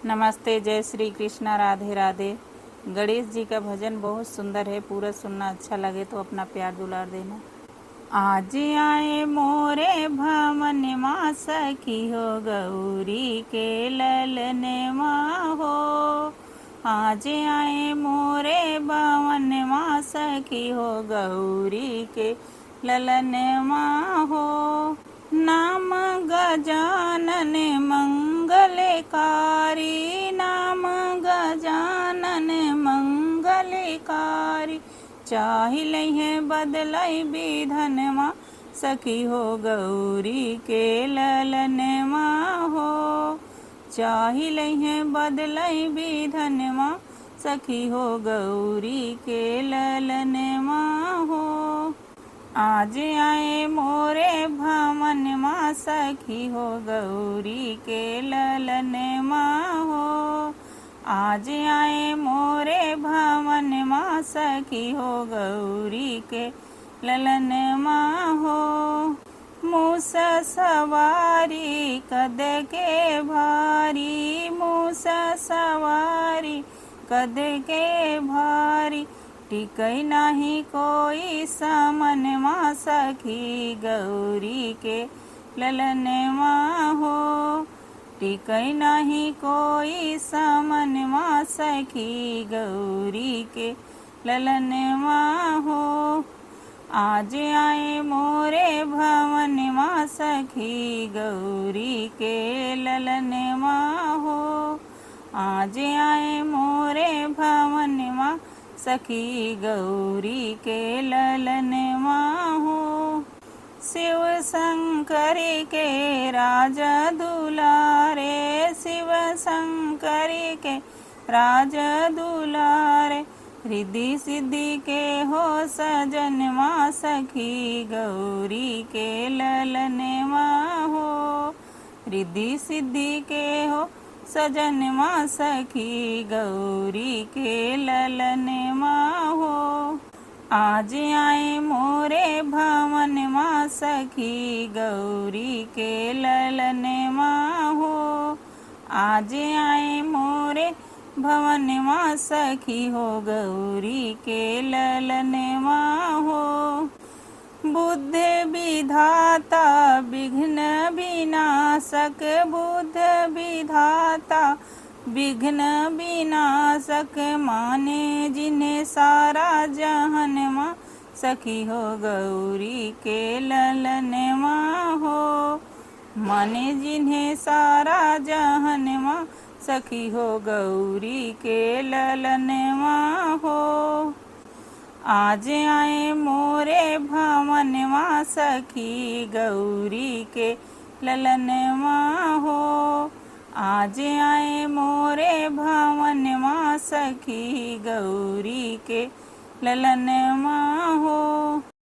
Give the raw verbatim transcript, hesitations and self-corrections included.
नमस्ते, जय श्री कृष्णा, राधे राधे। गणेश जी का भजन बहुत सुंदर है, पूरा सुनना, अच्छा लगे तो अपना प्यार दुलार देना। आज आए मोरे भवन मा सखी हो गौरी के ललन मा हो। आज आए मोरे भवन मा सखी हो गौरी के ललन मा हो। नाम गजानन मंगलकारी, नाम गजानन मंगलकारी। चाहि लइहे बदलइ बिधन मा सखी हो गौरी के ललन मा हो। चाहि लइहे बदलइ बिधन मा सखी हो गौरी के ललन मा हो। आज आए मोरे भवन मा सखी हो गौरी के ललन मा हो। आज आए मोरे भवन मा सखी हो गौरी के ललन मा हो। मूस सवारी कद के भारी, मूस सवारी कद के भारी। टिकै नाहीं कोई समन मा सखी गौरी के ललन मा हो। टिकै नाहीं कोई समन मा सखी गौरी के ललन मा हो। आज आए मोरे भवन मा सखी गौरी के ललन मा हो। आज आए मोरे भवन मा सखी गौरी के ललन मा हो। शिव शंकर के राज दुलारे, शिव शंकर के राज दुलारे। रिद्धि सिद्धि के हो सजन मा सखी गौरी के ललन मा हो। रिद्धि सिद्धि के हो सजन मा सखी गौरी के ललन मा हो। आज आए मोरे भवन मा सखी गौरी के ललन मा हो। आज आए मोरे भवन मा सखी हो गौरी के ललन मा हो। बुद्ध विधाता विघ्न विनाशक, बुद्ध विधाता विघ्न विनाशक। माने जिन्हें सारा जहन मा सखी हो गौरी के ललन मा हो। माने जिन्हें सारा जहन मा सखी हो गौरी के ललन मा हो। आज आए मोरे भवन मा सखी गौरी के ललन मा हो। आज आए मोरे भवन मा सखी गौरी के ललन मा हो।